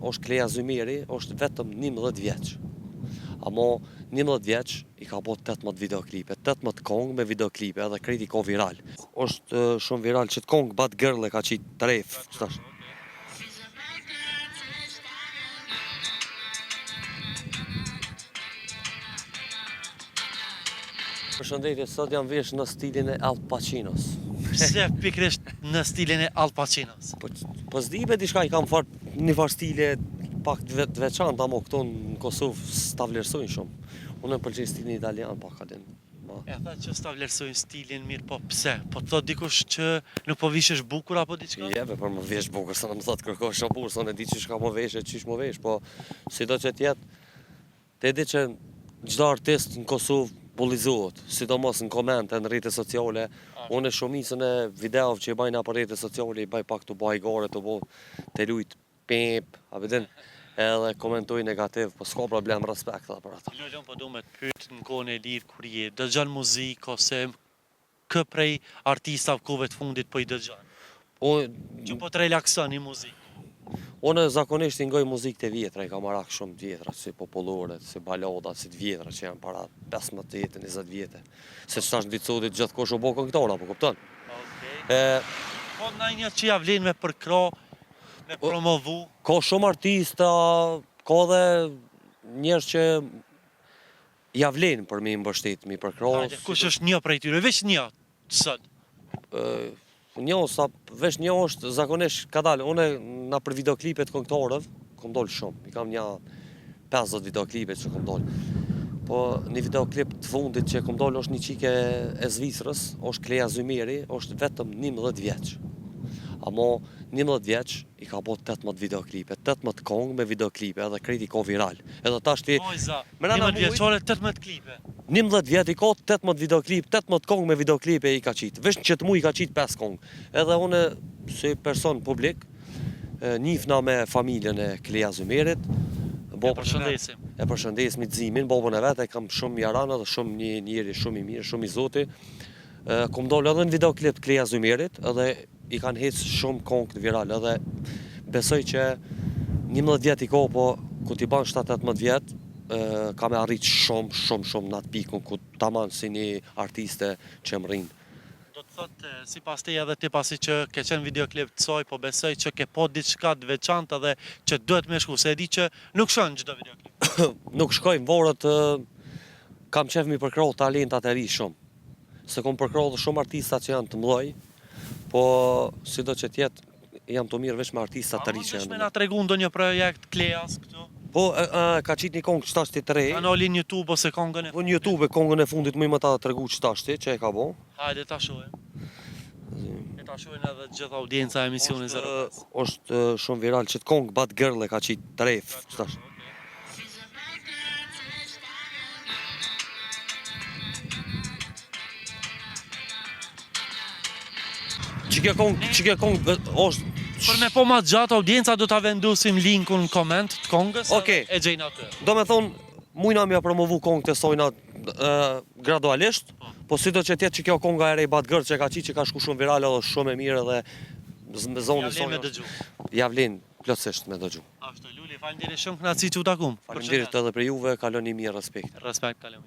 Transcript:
Është Klea Zymeri, është vetëm 11 vjeç. Amo 11 vjeç i ka bo 18 videoklipe, 18 kongë me videoklipe edhe krejt i ka viral. Është shumë viral qët kongë Bad Girl e ka qitë tref, qëtash. Përshëndetje, sot jam vesh në stilin e Al Pacinos. Pse pikërisht në stilin e Al Pacinos? Po, po s'di be diçka i kam far, një farë stile pak të ve- të veçantë, amo këto në Kosovë s'ta vlerësojnë shumë. Unë më pëlqej stilin italian pak a din. Ma. E tha që s'ta vlerësojnë stilin mirë, po pse? Po të thot dikush që nuk po vishesh bukur apo diçka? Jebe, për më vesh bukur, se në më thot kërkosh shumë burë, se unë e di qysh ka më vesh e qysh më vesh, po sido që t'jetë, te di që çdo artist në Kosovë bullizohet, sidomos në komente, në rrjete sociale. Unë shumicën e videove që i bajnë apo rrjete sociale i baj pak të baj gore, të bo të lujt pimp, a din, edhe komentoj negativ, po s'ka problem, respekt edhe për ato. Lulon po du me të pyet në kohën e lirë kur je, dëgjon muzikë ose kë prej artistave kohëve të fundit po i dëgjon? Unë Që po të relakson një muzikë. Unë zakonisht i ngoj muzikë të vjetra, i kam marak shumë të vjetra, si popullore, si baloda, si të vjetra që janë para 15 vjetë, 20 vjetë. Se që tash në ditë sotit gjithkush u bo këngëtar, apo kupton? Okej. E, Po ndonjë që ja vlen me përkro, me promovu. ka shumë artista, ka dhe njerëz që ja vlen për me i mbështet, me i përkrah. Hajde, kush është një prej tyre? Veç një sot. Ë, Një sa veç një është zakonisht ka dalë, unë na për videoklipet këngëtarëve kom dalë shumë. I kam një 50 videoklipe që kom dalë. Po një videoklip të fundit që kom dalë është një çike e Zvicrës, është Klea Zymeri, është vetëm 11 vjeç. Amo 11 vjeç i ka bo 18 videoklipe, 18 kongë me videoklipe edhe krejt i ka viral. Edhe tash ti Vajza, Mrena 11 vjeçare 18 klipe. 11 vjet i ka 18 videoklip, 18 kongë me videoklipe i ka qitë. Veç në qëtë muj i ka qitë 5 kongë. Edhe unë si person publik, e, njifna me familjen e Klea Zymerit. E Babën e vet- përshëndesim. E përshëndes me Gzimin, babën e vet, e kam shumë jaran edhe shumë një njeri shumë i mirë, shumë i zoti. E, Kom dalë edhe në videoklip të Klea Zymerit, edhe i kanë hec shumë kongë viral, edhe besoj që 11 vjet i ka, po ku t'i ban 7-18 vjet, e, ka me arrit shumë, shumë, shumë në atë pikun ku taman si një artiste që më rrinë. Do të thotë, si pas teje edhe ti pasi që ke qenë videoklip të saj, po besoj që ke po diçka të veçantë edhe që duhet me shku, se e di që nuk shkon çdo videoklip. Nuk shkoj në vorët, e, kam qef mi përkrah talentat e ri shumë. Se kom përkrah dhe shumë artista që janë të mëdhej, po sido që t'jetë, jam të mirë veç me artista A të ri që mundesh janë. me të na tregu ndonjë projekt Kleas këtu? Po, e, e, ka qitë një kongë qëtash ti të re, Kanalin YouTube ose kongën e po në YouTube e kongën e fundit më i më ta tregu qëtash ti, që e ka bo. Hajde ta shohim. E ta shohin edhe gjithë audienca e emisionit Është, 05. është shumë viral, qëtë kongë Bad Girl e ka qitë tref, qëtash. Që kjo kongë, që kjo kongë është Për me po ma gjatë audienca do ta vendosim linkun në koment të kongës Okej. edhe e gjejnë aty. Do me thonë, mujna m'ja promovu kongët e sojna e, gradualisht, po si do që tjetë që kjo konga e re Bad Girl që ka qitë që ka shku shumë virale dhe shumë e mirë edhe z- me Ja zonë vlen me dëgju. Ja vlen plotësisht me dëgju. Ashtu Luli, faleminderit shumë, kënaqësi që u takum. Faleminderit edhe për juve, kaloni mirë, respekt. Respekt, kaloni.